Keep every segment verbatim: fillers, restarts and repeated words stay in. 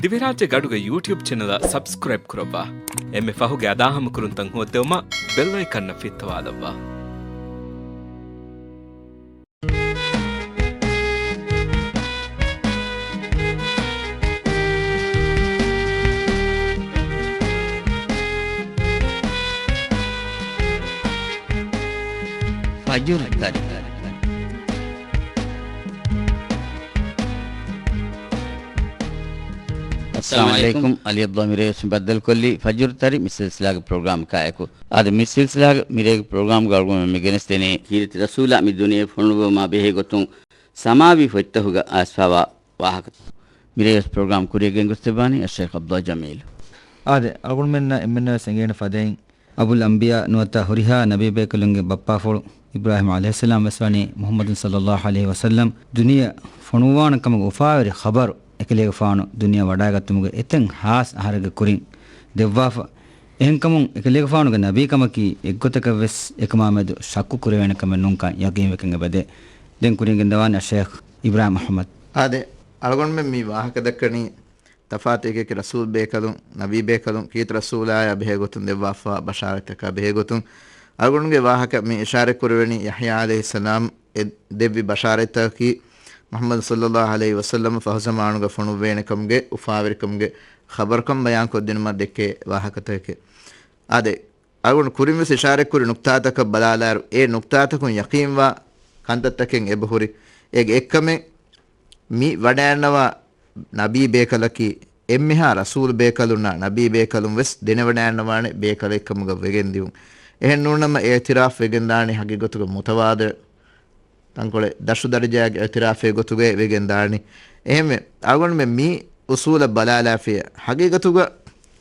ދިވެހިރާއްޖޭގެ އަޑުގެ ޔޫޓިއުބް ޗެނަލަށް ސަބްސްކްރައިބް ކުރައްވާ. އެންމެ ފަހުގެ އަދާހަމަކުރުންތައް ހޯއްދެވުމަށް ބެލް އައިކަންއަށް ފިއްތަވާލައްވާ. ފަޖުރު ތަރި. އައްސަލާމު އަލައިކުމް. އަލީ އަބްދުﷲ މިރޭވެސް ބައްދަލުކޮށްލީ ފަޖުރު ތަރި މި ސިލްސިލާގެ ޕްރޮގްރާމަކާއެކު. އާދެ، މި ސިލްސިލާގެ މިރޭގެ ޕްރޮގްރާމްގަ އަޅުގަނޑުމެން މި ގެނެސްދެނީ، ކީރިތި ރަސޫލާ މި ދުނިޔެ ފޮނުއްވުމާ ބެހޭ ގޮތުން ސަމާވީ ފޮތްތަކުގަ އައިސްފައިވާ ވާހަކަ. މިރޭވެސް ޕްރޮގްރާމް ކުރިޔަށް ގެންގޮސްދެއްވާނީ އައްޝައިޚް އަބްދުﷲ ޖަމީލް. އާދެ، އަޅުގަނޑުމެންނަށް އެންމެންނަށް ވެސް އެނގޭނެ ފަދައިން، އަބުލް އަންބިޔާ ނުވަތަ ހުރިހާ ނަބީބޭކަލުންގެ ބައްޕާފުޅު އިބްރާހީމް ޢަލައިހިއްސަލާމް ވެސް ވަނީ މުޙައްމަދު ޞައްލައްލާހު ޢަލައިހި ވަސައްލަމް ދުނިޔެ ފޮނުއްވާނެ ކަމުގެ އުފާވެރި ޚަބަރު އެކަލޭގެފާނު ދުނިޔެ ވަޑައިގަތުމުގެ އެތައް ހާސް އަހަރެއްގެ ކުރިން ދެއްވާފަ. އެހެންކަމުން އެކަލޭގެފާނުގެ ނަބީކަމަކީ އެއްގޮތަކަށް ވެސް އެކަމާމެދު ޝައްކު ކުރެވޭނެ ކަމެއް ނޫންކަން ޔަގީންވެގެން އެބަދޭ. ދެން ކުރިން ގެންދަވާނެ އައްޝައިޚް އިބްރާހީމް އަޙްމަދު. އާދެ، އަޅުގަނޑުމެން މި ވާހަކަ ދައްކަނީ ތަފާތު އެކި އެކި ރަސޫލް ބޭކަލުން، ނަބީ ބޭކަލުން ކީރިތި ރަސޫލާޔާ ބެހޭ ގޮތުން ދެއްވާފައިވާ ބަޝާރަތްތަކާ ބެހޭ ގޮތުން. އަޅުގަނޑުގެ ވާހަކަ މި އިޝާރަތް ކުރެވެނީ ޔަޙްޔާ ޢަލައިހިއްސަލާމް އެ ދެއްވި ބަޝާރަތްތަކަކީ މުޙައްމަދު ޞައްލައްލާހު ޢަލައިހި ވަސައްލަމަ ފަހު ޒަމާނުގަ ފޮނުއްވޭނެ ކަމުގެ އުފާވެރިކަމުގެ ޚަބަރުކަން ބަޔާންކޮށްދިނުމަށް ދެއްކޭ ވާހަކަތަކެކޭ. އާދެ، އަޅުގަނޑު ކުރިން ވެސް އިޝާރަތްކުރި ނުކްތާތަކަށް ބަލާލާއިރު، އެ ނުކްތާތަކުން ޔަޤީންވާ ކަންތައްތަކެއް އެބަހުރި. އޭގެ އެއްކަމެއް މި ވަޑައިގަންނަވާ ނަބީ ބޭކަލަކީ އެންމެހާ ރަސޫލު ބޭކަލުންނާ ނަބީ ބޭކަލުން ވެސް ދެނެވަޑައިގަންނަވާނެ ބޭކަލެއްކަމުގަ ވެގެންދިޔުން. އެހެން ނޫންނަމަ އިޢުތިރާފް ވެގެންދާނީ ހަގީގަތުގަ މުތަވާޟިޢު ތަންކޮޅެއް ދަށު ދަރަޖައިގެ އިޢުތިރާފެއް ގޮތުގައި ވެގެން ދާނީ. އެހެންވެ، އަޅުގަނޑުމެން މި އުޞޫލަށް ބަލާލާފިޔަ، ހަގީގަތުގަ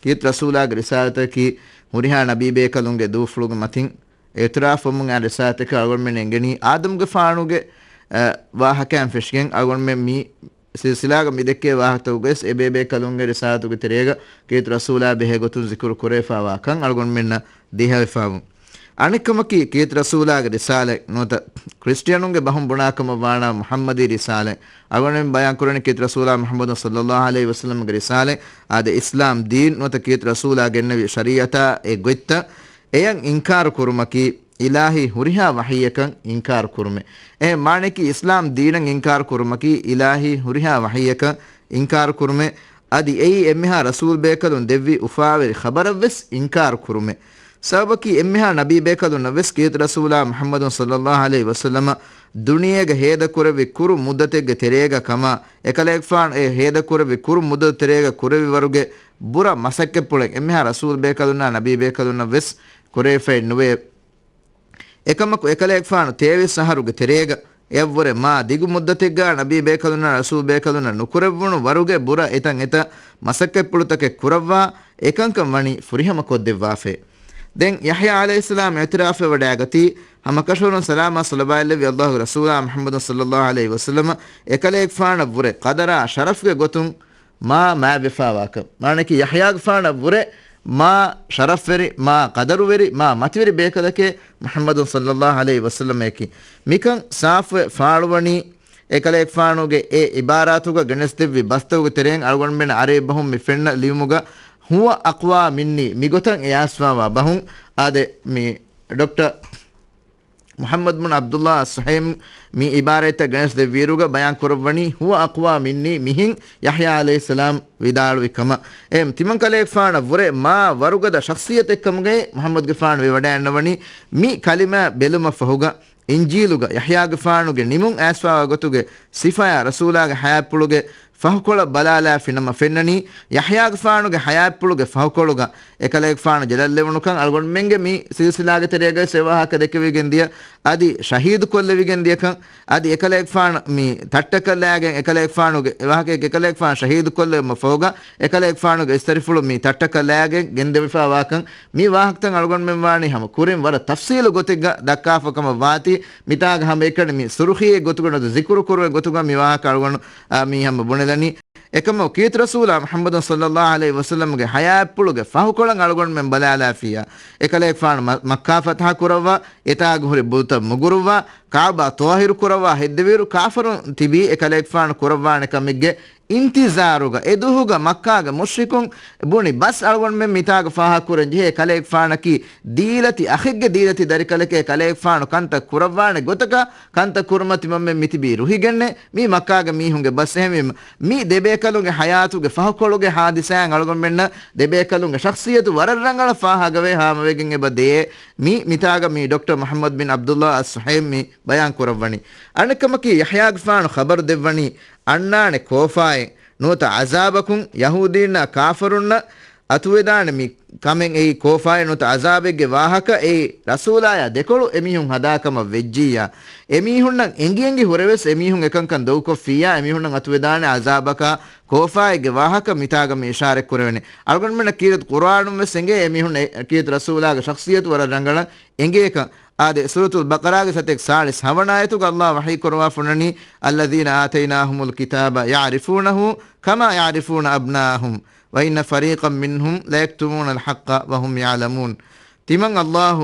ކީރިތި ރަސޫލާގެ ރިސާލަތަކީ ހުރިހާ ނަބީ ބޭކަލުންގެ ދޫފުޅުގެ މަތިން އިޢުތިރާފް ވަމުން އައި ރިސާލަތަކަށް އަޅުގަނޑުމެން އެނގެނީ އާދަމްގެފާނުގެ، އަ، ވާހަކައިން ފެށިގެން. އަޅުގަނޑުމެން މި ސިލްސިލާގަ މި ދެއްކޭ ވާހަކަތަކުގައި ވެސް އެބޭބޭކަލުންގެ ރިސާލަތުގެ ތެރޭގަ ކީރިތި ރަސޫލާ ބެހޭ ގޮތުން ޒިކުރު ކުރެވިފައިވާ ކަން އަޅުގަނޑުމެންނަށް ދޭހަވެފައިވުން. އަނެއްކަމަކީ، ކީރިތި ރަސޫލާގެ ރިސާލަތް ނުވަތަ ކްރިސްޓިއަނުންގެ ބަހުން ބުނާ ކަމަށް ވާނަމަ މުޙައްމަދީ ރިސާލަތް. އަޅުގަނޑުމެން ބަޔާން ކުރަނީ ކީރިތި ރަސޫލާ މުޙައްމަދު ޞައްލައްލާހު ޢަލައިހި ވަސައްލަމްގެ ރިސާލަތް. އާދެ، އިސްލާމް ދީން ނުވަތަ ކީރިތި ރަސޫލާ ގެންނެވި ޝަރީޢަތާ އެ ގޮތްތައް އެޔަށް އިންކާރު ކުރުމަކީ، އިލާހީ ހުރިހާ ވަޙީއަކަށް އިންކާރު ކުރުމެއް. އެ މާނައަކީ، އިސްލާމް ދީނަށް އިންކާރު ކުރުމަކީ، އިލާހީ ހުރިހާ ވަޙީއަކަށް އިންކާރު ކުރުމެއް. އަދި އެއީ އެންމެހާ ރަސޫލް ބޭކަލުން ދެއްވި އުފާވެރި ޚަބަރަށް ވެސް އިންކާރު ކުރުމެއް. ސަބަބަކީ، އެންމެހާ ނަބީ ބޭކަލުންނަށް ވެސް ކީރިތި ރަސޫލާ މުޙައްމަދު ޞައްލައްލާހު ޢަލައިހި ވަސައްލަމަ ދުނިޔޭގަ ހޭދަކުރެއްވި ކުރު މުއްދަތެއްގެ ތެރޭގަ ކަމަށް، އެކަލޭގެފާނު އެ ހޭދަކުރެއްވި ކުރު މުއްދަތު ތެރޭގަ ކުރެއްވި ވަރުގެ ބުރަ މަސައްކަތްޕުޅެއް އެންމެހާ ރަސޫލް ބޭކަލުންނާ ނަބީ ބޭކަލުންނަށް ވެސް ކުރެވިފައެއް ނުވޭ. އެކަމަކު، އެކަލޭގެފާނު ތޭވީސް އަހަރުގެ ތެރޭގަ އެއަށްވުރެ މާ ދިގު މުއްދަތެއްގަ ނަބީ ބޭކަލުންނާ ރަސޫލް ބޭކަލުންނަށް ނުކުރެއްވުނު ވަރުގެ ބުރަ އެތަން އެތައް މަސައްކަތްޕުޅުތަކެއް ކުރައްވާ، އެކަންކަން ވަނީ ފުރިހަމަ ކޮށްދެއްވާފައި. ދެން ޔަޙްޔާ ޢަލައިހިއްސަލާމް އިޢުތިރާފްވެވަޑައިގަތީ، ހަމަކަށަވަރުން ސަލާމާ ޞަލަވާތްލެއްވި އައްލާހުގެ ރަސޫލާ މުޙައްމަދު ޞައްލައްލާހު ޢަލައިހި ވަސައްލަމަ އެކަލޭގެފާނަށްވުރެ ޤަދަރާ ޝަރަފްގެ ގޮތުން މާ މާތްވެފާވާކަން. މާނައަކީ، ޔަޙްޔާގެފާނަށްވުރެ މާ ޝަރަފްވެރި، މާ ޤަދަރުވެރި، މާ މަތިވެރި ބޭކަލެކޭ މުޙައްމަދު ޞައްލައްލާހު ޢަލައިހި ވަސައްލަމައަކީ. މިކަން ސާފުވެ ފާޅުވަނީ، އެކަލޭގެފާނުގެ އެ ޢިބާރާތުގަ ގެނެސްދެއްވި ބަސްތަކުގެ ތެރެއިން އަޅުގަނޑުމެން އަރަބި ބަހުން މި ފެންނަ ލިޔުމުގަ، ހުވަ އަޤްވާ މިންނީ، މިގޮތަށް އެ އައިސްފައިވާ ބަހުން. އާދެ، މި ޑޮކްޓަރ މުޙައްމަދު ބުން ޢަބްދުﷲ އައްސުހައިމް މި ޢިބާރަތްތައް ގެނެސްދެއްވިއިރުގަ ބަޔާން ކުރައްވަނީ، ހުވަ އަޤްވާ މިންނީ، މިހެން ޔަޙްޔާ ޢަލައިހިއްސަލާމް ވިދާޅުވި ކަމަށް. އެ ތިމަންކަލޭގެފާނަށް ވުރެ މާ ވަރުގަދަ ޝަޚްޞިއްޔަތެއްކަމުގައި މުޙައްމަދުގެފާނު ވެވަޑައިގަންނަވަނީ. މި ކަލިމާ ބެލުމަށް ފަހުގަ، އިންޖީލުގަ ޔަޙްޔާގެފާނުގެ ނިމުން އައިސްފައިވާ ގޮތުގެ ސިފަޔާ ރަސޫލާގެ ޙަޔާތްޕުޅުގެ ފަހުކޮޅަށް ބަލާލާފިނަމަ ފެންނަނީ، ޔަޙްޔާގެފާނުގެ ޙަޔާތްޕުޅުގެ ފަހުކޮޅުގަ އެކަލޭގެފާނު ޖަލަށްލެވުނުކަން އަޅުގަނޑުމެންގެ މި ސިލްސިލާގެ ތެރޭގައި އެ ވާހަކަ ދެކެވިގެން ދިޔަ، އަދި ޝަހީދުކޮށްލެވިގެން ދިޔަކަން، އަދި އެކަލޭގެފާނު މި ތައްޓަކަށްލާގެން އެކަލޭގެފާނުގެ އެ ވާހަކައެއް އެކަލޭގެފާނު ޝަހީދުކޮށްލެވުމަށް ފަހުގަ، އެކަލޭގެފާނުގެ އިސްތަށިފުޅު މި ތައްޓަކަށްލާގެން ގެންދެވިފައިވާކަން މި ވާހަކަތައް އަޅުގަނޑުމެން ވާނީ ހަމަ ކުރިން ވަރަށް ތަފްސީލު ގޮތެއްގަ ދައްކާފަ ކަމަށް ވާތީ، މިތާގަ ހަމައެކަނި މި ސުރުޚީއެއް ގޮތުގަ ނުވަތަ ޒިކުރު ކުރުމެއް ގޮތުގަ މި ވާހަކަ އަޅުގަނޑު، އާ، މީ ހަމަ ބުނެލަނީ. އެކަމަކު، ކީރިތި ރަސޫލާ މުޙައްމަދު ޞައްލައްލާހު ޢަލައިހި ވަސައްލަމްގެ ޙަޔާތްޕުޅުގެ ފަހުކޮޅަށް އަޅުގަނޑުމެން ބަލާލާފިއްޔާ، އެކަލޭގެފާނު މަ-، މައްކާ ފަތަޙަ ކުރައްވާ، އެތާގަ ހުރި ބުތައް މުގުރުއްވާ، ކަޢުބާ ޠާހިރު ކުރައްވާ ހެއްދެވިއިރު، ކާފަރުން ތިބީ އެކަލޭގެފާނު ކުރައްވާނެ ކަމެއްގެ އިންތިޒާރުގަ އެ ދުވަހުގަ މައްކާގެ މުޝްރިކުން ބުނި، ބަސް އަޅުގަނޑުމެން މިތާގަ ފާހަގަކުރަން ޖެހޭ ކަލޭގެފާނަކީ ދީލަތި އަޚެއްގެ ދީލަތި ދަރިކަލެކޭ، ކަލޭގެފާނު ކަންތައް ކުރައްވާނެ ގޮތަކަށް ކަންތައް ކުރުމަތި މަންމެން މިތިބީ ރުހިގެންނޭ. މީ މައްކާގެ މީހުންގެ ބަސް. އެހެންވީމަ، މި ދެބޭކަލުންގެ ޙަޔާތުގެ ފަހުކޮޅުގެ ޙާދިސާއިން އަޅުގަނޑުމެންނަށް ދެބޭކަލުންގެ ޝަޚްޞިއްޔަތު ވަރަށް ރަނގަޅަށް ފާހަގަވެ ހާމަވެގެން އެބަ ދޭ. މި މިތާގަ މި ޑޮކްޓަރ މުޙައްމަދު ބިން ޢަބްދުﷲ އައްސުހައިމް މި ބަޔާން ކުރައްވަނީ. އަނެއްކަމަކީ، ޔަޙްޔާގެފާނު ޚަބަރު ދެއްވަނީ، އަންނާނެ ކޯފާއެއް ނުވަތަ ޢަޒާބަކުން ޔަހޫދީންނާ ކާފަރުންނަށް އަތުވެދާނެ މި ކަމެއް އެއީ ކޯފާއެއް ނުވަތަ ޢަޒާބެއްގެ ވާހަކަ އެއީ ރަސޫލާޔާ ދެކޮޅު އެމީހުން ހަދާ ކަމަށް ވެއްޖިއްޔާ، އެމީހުންނަށް އެނގި އެނގި ހުރެވެސް އެމީހުން އެކަންކަން ދޮގުކޮށްފިއްޔާ، އެމީހުންނަށް އަތުވެދާނެ ޢަޒާބަކާ ކޯފާއެއްގެ ވާހަކަ މިތާގަ މި އިޝާރަތް ކުރެވެނީ. އަޅުގަނޑުމެންނަށް ކީރިތި ޤުރުއާނުން ވެސް އެނގޭ އެމީހުން އެ-، ކީރިތި ރަސޫލާގެ ޝަޚްޞިއްޔަތު ވަރަށް ރަނގަޅަށް އެނގޭކަން. އާދެ، ސޫރަތުލް ބަޤަރާގެ ސަތޭކަ ސާޅީސް ހަވަނަ އާޔަތުގަ ﷲ ވަޙީ ކުރައްވާ ފުންނަނީ، الذين آتيناهم الكتاب يعرفونه كما يعرفون أبناءهم وإن فريقا منهم ليكتمون الحق وهم يعلمون. ތިމަން ﷲ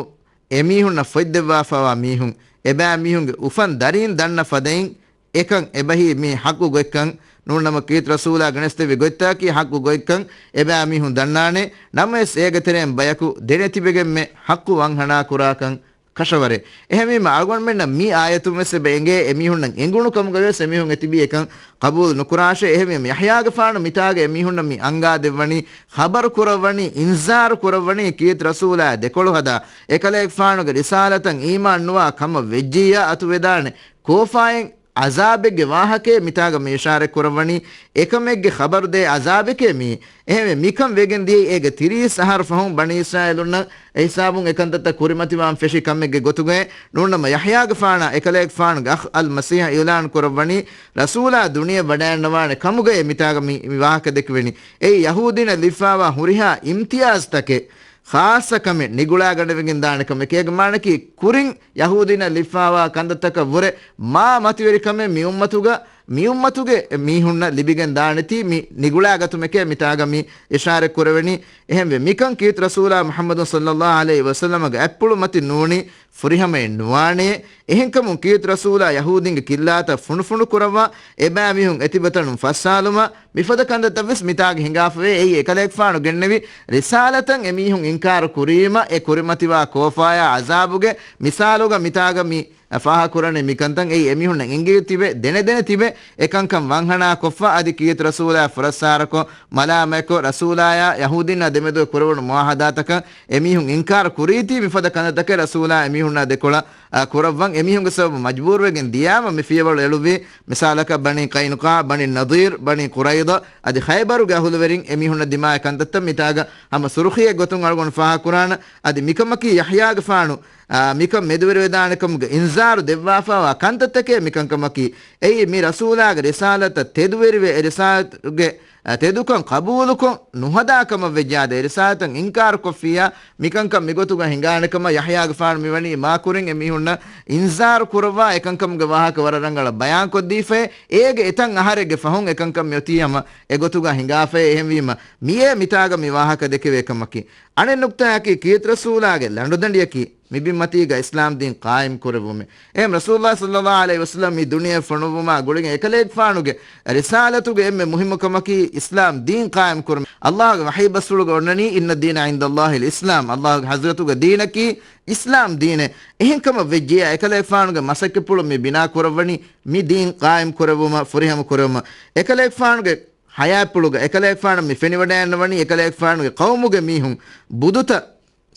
އެމީހުންނަށް ފޮތްދެއްވާފައިވާ މީހުން، އެބައިމީހުންގެ އުފަން ދަރީން ދަންނަ ފަދައިން އެކަން އެބަހީ މީ ޙައްޤު ގޮތްކަން، ނޫންނަމަ ކީރިތި ރަސޫލާ ގެނެސްދެއްވި ގޮތްތަކަކީ ޙައްޤު ގޮތްކަން އެބައިމީހުން ދަންނާނެ. ނަމަވެސް އޭގެ ތެރެއިން ބަޔަކު ދެނެތިބެގެންމެ ޙައްޤު ވަންހަނާ ކުރާކަން ކަށަވަރެއް. އެހެންވީމަ، އަޅުގަނޑުމެންނަށް މި އާޔަތުން ވެސް އެބަ އެނގޭ އެމީހުންނަށް އެނގުނު ކަމުގަވެސް އެމީހުން އެތިބީ އެކަން ޤަބޫލު ނުކުރާށޭ. އެހެންވީމަ، ޔަޙްޔާގެފާނު މިތާގަ އެމީހުންނަށް މި އަންގާ ދެއްވަނީ، ޚަބަރު ކުރައްވަނީ، އިންޒާރު ކުރައްވަނީ ކީރިތި ރަސޫލާ ދެކޮޅު ހަދާ، އެކަލޭގެފާނުގެ ރިސާލަތަށް އީމާން ނުވާ ކަމަށް ވެއްޖިއްޔާ އަތުވެދާނެ ކޯފާއެއް ޢަޒާބެއްގެ ވާހަކައެއް މިތާގަ މި އިޝާރަތް ކުރައްވަނީ، އެކަމެއްގެ ޚަބަރު ދޭ ޢަޒާބެކޭ މީ. އެހެންވެ، މިކަން ވެގެން ދިޔައީ އޭގެ ތިރީސް އަހަރު ފަހުން ބަނީ އިސްރާއީލުންނަށް އެހިސާބުން އެކަންތައްތައް ކުރިމަތިވާން ފެށި ކަމެއްގެ ގޮތުގައި. ނޫންނަމަ، ޔަޙްޔާގެފާނާ އެކަލޭގެފާނުގެ އަޚް އަލް މަސީޙަށް އިޢުލާން ކުރައްވަނީ، ރަސޫލާ ދުނިޔެ ވަޑައިގަންނަވާނެ ކަމުގައި މިތާގަ މި، މި ވާހަކަ ދެކެވެނީ. އެއީ ޔަހޫދީންނަށް ލިބިފައިވާ ހުރިހާ އިމްތިޔާޒްތަކެއް، ޚާއްޞަ ކަމެއް ނިގުޅާގަނެވިގެން ދާނެ ކަމެކޭ. އޭގެ މާނައަކީ، ކުރިން ޔަހޫދީންނަށް ލިބިފައިވާ ކަންތައްތަކަށް ވުރެ މާ މަތިވެރި ކަމެއް މި އުއްމަތުގަ، މި އުއްމަތުގެ މީހުންނަށް ލިބިގެން ދާނެތީ މި ނިގުޅާގަތުމެކޭ މިތާގަ މި އިޝާރަތް ކުރެވެނީ. އެހެންވެ، މިކަން ކީރިތި ރަސޫލާ މުޙައްމަދު ޞައްލައްލާހު ޢަލައިހި ވަސައްލަމަގެ އަތްޕުޅު މަތިން ނޫނީ ފުރިހަމައެއް ނުވާނެ. އެހެންކަމުން ކީރިތި ރަސޫލާ ޔަހޫދީންގެ ކިއްލާތައް ފުނޑުފުނޑު ކުރައްވާ، އެބައިމީހުން އެތިބަތަނުން ފައްސާލުމަށް، މިފަދަ ކަންތައްތައް ވެސް މިތާގަ ހިނގާފަވޭ. އެއީ އެކަލޭގެފާނު ގެންނެވި ރިސާލަތަށް އެމީހުން އިންކާރު ކުރީމަ، އެ ކުރިމަތިވާ ކޯފާޔާ ޢަޒާބުގެ މިސާލުގަ މިތާގަ މި ފާހަގަކުރަނީ މިކަންތައް. އެއީ އެމީހުންނަށް އެނގި ތިބެ، ދެނެދެނެ ތިބެ، އެކަންކަން ވަންހަނާ ކޮށްފަ، އަދި ކީރިތި ރަސޫލާ ފުރައްސާރަކޮށް، މަލާމަތްކޮށް، ރަސޫލާޔާ ޔަހޫދީންނާ ދެމެދުގަ ކުރެވުނު މުޢާހަދާތަކަށް އެމީހުން އިންކާރު ކުރީތީ، މިފަދަ ކަންތައްތަކެއް ރަސޫލާ އެމީހުންނާ ދެކޮޅަށް، އަ، ކުރައްވަން އެމީހުންގެ ސަބަބުން މަޖްބޫރުވެގެން ދިޔާމަ، މި ފިޔަވަޅު އެޅުއްވީ، މިސާލަކަށް ބަނީ ޤައިނުޤާޢު، ބަނީ ނަޟީރު، ބަނީ ޤުރައިޟާ، އަދި ޚައިބަރުގެ އަހުލުވެރިން އެމީހުންނަށް ދިމާވި ކަންތައްތައް މިތާގަ ހަމަ ސުރުޚީއެއް ގޮތުން އަޅުގަނޑު ފާހަގަކުރާނަ. އަދި މިކަމަކީ ޔަޙްޔާގެފާނު، އާ، މިކަން މެދުވެރިވެދާނެކަމުގެ އިންޒާރު ދެއްވާފައިވާ ކަންތައްތަކޭ މިކަންކަމަކީ. އެއީ މި ރަސޫލާގެ ރިސާލަތަށް ތެދުވެރިވެ، އެ ރިސާލަތުގެ، އާ، ތެދުކަން ޤަބޫލުކޮށް ނުހަދާ ކަމަށް ވެއްޖެއްޔާ، އާދެ، އެ ރިސާލަތަށް އިންކާރު ކޮށްފިއްޔާ، މިކަންކަން މިގޮތުގަ ހިނގާނެކަމަށް ޔަޙްޔާގެފާނު މިވަނީ މާކުރިން އެމީހުންނަށް އިންޒާރު ކުރައްވާ، އެކަންކަމުގެ ވާހަކަ ވަރަށް ރަނގަޅަށް ބަޔާންކޮށްދީފައޭ. އޭގެ އެތައް އަހަރެއްގެ ފަހުން އެކަންކަން މިއޮތީ ހަމަ އެގޮތުގަ ހިނގާފައޭ. އެހެންވީމަ، މިއޭ މިތާގަ މި ވާހަކަ ދެކެވޭ ކަމަކީ. އަނެއް ނުކްތާއަކީ، ކީރިތި ރަސޫލާގެ ލަނޑުދަނޑިއަކީ މިބިންމަތީގަ އިސްލާމް ދީން ޤާއިމް ކުރެއްވުމޭ. އެހެން ރަސޫލުﷲ ޞައްލައްލާހު ޢަލައިހި ވަސައްލަމް މި ދުނިޔެ ފޮނުއްވުމާ ގުޅިގެން އެކަލޭގެފާނުގެ ރިސާލަތުގެ އެންމެ މުހިއްމު ކަމަކީ އިސްލާމް ދީން ޤާއިމް ކުރުމޭ. ﷲގެ ވަޙީ ބަސްފުޅުގަ އޮންނަނީ، إن الدين عند الله الإسلام، ﷲގެ ޙަޟްރަތުގަ ދީނަކީ އިސްލާމް ދީނޭ. އެހެންކަމަށް ވެއްޖިއްޔާ، އެކަލޭގެފާނުގެ މަސައްކަތްޕުޅު މި ބިނާ ކުރައްވަނީ މި ދީން ޤާއިމް ކުރެއްވުމަށް، ފުރިހަމަ ކުރެއްވުމަށް. އެކަލޭގެފާނުގެ ޙަޔާތްޕުޅުގަ އެކަލޭގެފާނު މި ފެނިވަޑައިގަންނަވަނީ އެކަލޭގެފާނުގެ ޤައުމުގެ މީހުން ބުދުތައް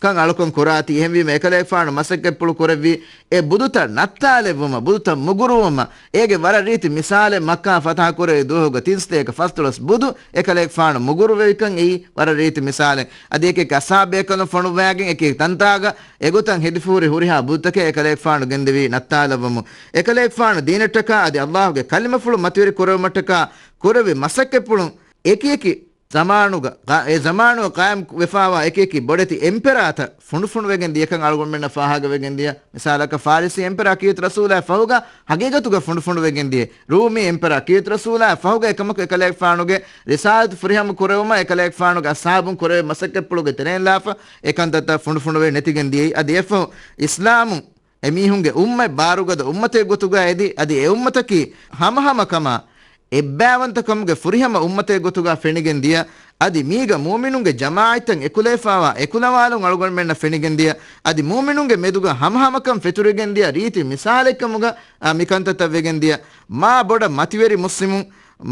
ކަން އަޅުކަން ކުރާތީ. އެހެންވީމަ، އެކަލޭގެފާނު މަސައްކަތްޕުޅު ކުރެއްވީ އެ ބުދުތައް ނައްތާލެއްވުމަށް، ބުދުތައް މުގުރުވުމަށް. އޭގެ ވަރަށް ރީތި މިސާލެއް، މައްކާ ފަތަޙަ ކުރެވި ދުވަހުގަ ތިން ސަތޭކަ ފަސްދޮޅަސް ބުދު އެކަލޭގެފާނު މުގުރުވެވިކަން އެއީ ވަރަށް ރީތި މިސާލެއް. އަދި އެކި އަޞްޙާބުބޭކަލުން ފޮނުއްވާގެން އެކި ތަންތާގަ އެގޮތަށް ހެދިފަހުރި ހުރިހާ ބުދުތަކެއް އެކަލޭގެފާނު ގެންދެވީ ނައްތާލައްވަމުން. އެކަލޭގެފާނު ދީނަށްޓަކާ އަދި ﷲގެ ކަލިމަފުޅު މަތިވެރި ކުރެވުމަށްޓަކާ ކުރެއްވި މަސައްކަތްޕުޅުން އެކިއެކި ޒަމާނުގަ، އެ ޒަމާނުގަ ޤާއިމް ވެފާވާ އެކިއެކި ބޮޑެތި އެމްޕެރާތައް ފުނޑުފުނޑުވެގެން ދިޔަކަން އަޅުގަނޑުމެންނަށް ފާހަގަވެގެން ދިޔަ. މިސާލަކަށް، ފާރިސީ އެމްޕެރާ ކީރިތި ރަސޫލާ ފަހުގަ ހަގީގަތުގަ ފުނޑުފުނޑުވެގެން ދިޔަ. ރޫމީ އެމްޕެރާ ކީރިތި ރަސޫލާ ފަހުގަ އެކަމަކު އެކަލޭގެފާނުގެ ރިސާލަތު ފުރިހަމަ ކުރެވުމަށް އެކަލޭގެފާނުގެ އަޞްޙާބުން ކުރެވޭ މަސައްކަތްޕުޅުގެ ތެރެއިންލާފަ އެކަންތައްތައް ފުނޑުފުނޑުވެ ނެތިގެން ދިޔައީ. އަދި އެފަހު އިސްލާމު އެމީހުންގެ އުއްމަތް ބާރުގަދަ އުއްމަތެއް ގޮތުގަ އެދި، އަދި އެ އުއްމަތަކީ ހަމަހަމަ ކަމާ، އެއްބައިވަންތަކަމުގެ ފުރިހަމަ އުއްމަތެއް ގޮތުގަ ފެނިގެން ދިޔަ، އަދި މީގަ މުއުމިނުންގެ ޖަމާޢަތްތައް އެކުލެވިފާވާ އެކުލަވާލުން އަޅުގަނޑުމެންނަށް ފެނިގެން ދިޔަ، އަދި މުއުމިނުންގެ މެދުގަ ހަމަހަމަކަން ފެތުރިގެން ދިޔަ ރީތި މިސާލެއްކަމުގަ، އާ، މި ކަންތައްތައް ވެގެން ދިޔަ، މާ ބޮޑަށް މަތިވެރި މުސްލިމުން،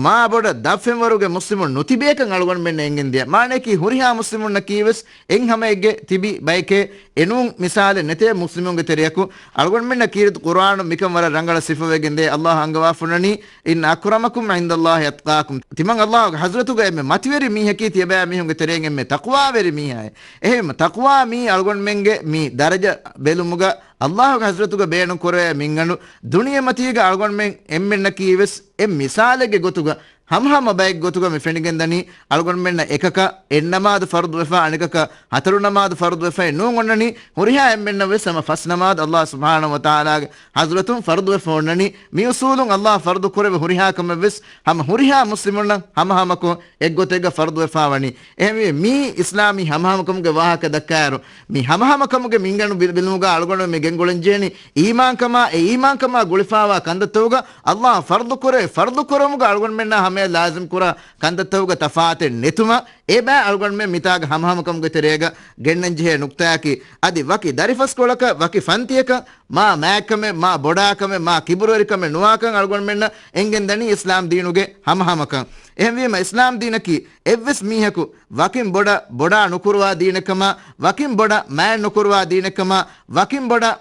މާ ބޮޑަށް ދަށްފެންވަރުގެ މުސްލިމުން ނުތިބޭކަން އަޅުގަނޑުމެންނަށް އެނގެން ދިޔަ. މާނައަކީ ހުރިހާ މުސްލިމުންނަކީ ވެސް އެއްހަމައެއްގެ ތިބި ބައެކޭ، އެނޫން މިސާލެއް ނެތޭ މުސްލިމުންގެ ތެރެއަކު. އަޅުގަނޑުމެންނަށް ކީރިތި ޤުރުއާނުން މިކަން ވަރަށް ރަނގަޅަށް ސިފަވެގެންދޭ. ﷲ އަންގަވާފަ އޮންނަނީ، إن أكرمكم عند الله أتقاكم. ތިމަން ﷲގެ ޙަޟްރަތުގަ އެންމެ މަތިވެރި މީހަކީ ތިޔަބައިމީހުންގެ ތެރެއިން އެންމެ ތަޤްވާވެރި މީހާއޭ. އެހެންވީމަ ތަޤްވާ މީ އަޅުގަނޑުމެންގެ މި ދަރަޖަ ބެލުމުގަ ﷲގެ ޙަޟްރަތުގަ ބޭނުން ކުރެވޭ މިންގަނޑު ދުނިޔެމަތީގަ އަޅުގަނޑުމެން އެންމެންނަކީ ވެސް އެއް މިސާލެއްގެ ގޮތުގަ ހަމަހަމަ ބައެއް ގޮތުގަ މި ފެނިގެންދަނީ. އަޅުގަނޑުމެންނަށް އެކަކަށް އެއް ނަމާދު ފަރުޟުވެފަ، އަނެކަކަށް ހަތަރު ނަމާދު ފަރުޟުވެފައެއް ނޫން އޮންނަނީ. ހުރިހާ އެންމެންނަށް ވެސް ހަމަ ފަސް ނަމާދު ﷲ ސުބްޙާނަހޫ ވަތަޢާލާގެ ޙަޟްރަތުން ފަރުޟުވެފަ އޮންނަނީ. މި އުޞޫލުން ﷲ ފަރުޟު ކުރެވި ހުރިހާ ކަމެއް ވެސް ހަމަ ހުރިހާ މުސްލިމުންނަށް ހަމަހަމަކޮށް އެއްގޮތެއްގަ ފަރުޟުވެފަ ވަނީ. އެހެންވީ މީ އިސްލާމީ ހަމަހަމަކަމުގެ ވާހަކަ ދައްކާއިރު، މި ހަމަހަމަކަމުގެ މިންގަނޑު ބި-، ބިލުމުގަ އަޅުގަނޑު މި ގެންގުޅެންޖެހެނީ އީމާންކަމާ، އެ އީމާންކަމާ ގުޅިފާވާ ކަންތައްތަކުގަ ﷲ ފަރުޟު ކުރެވި ފަރުޟު ކުރުމުގަ އަޅުގަނޑުމެންނާ ހަމަޔަށް ލާޒިމް ކުރާ ކަންތައްތަކުގަ ތަފާތެއް ނެތުމަށް. އެބައި އަޅުގަނޑުމެން މިތާގަ ހަމަހަމަކަމުގެ ތެރޭގަ ގެންނަންޖެހޭ ނުކްތާއަކީ، އަދި ވަކި ދަރިފަސްކޮޅަކަށް ވަކި ފަންތިއަކަށް މާ މާތްކަމެއް، މާ ބޮޑާކަމެއް، މާ ކިބުރުވެރިކަމެއް ނުވާކަން އަޅުގަނޑުމެންނަށް އެނގެންދަނީ އިސްލާމް ދީނުގެ ހަމަހަމަކަން. އެހެންވީމަ އިސްލާމް ދީނަކީ އެއްވެސް މީހަކު ވަކިން ބޮޑަށް ބޮޑާ ނުކުރުވާ ދީނެއްކަމާ، ވަކިން ބޮޑަށް މާތް ނުކުރުވާ ދީނެއްކަމާ، ވަކިން ބޮޑަށް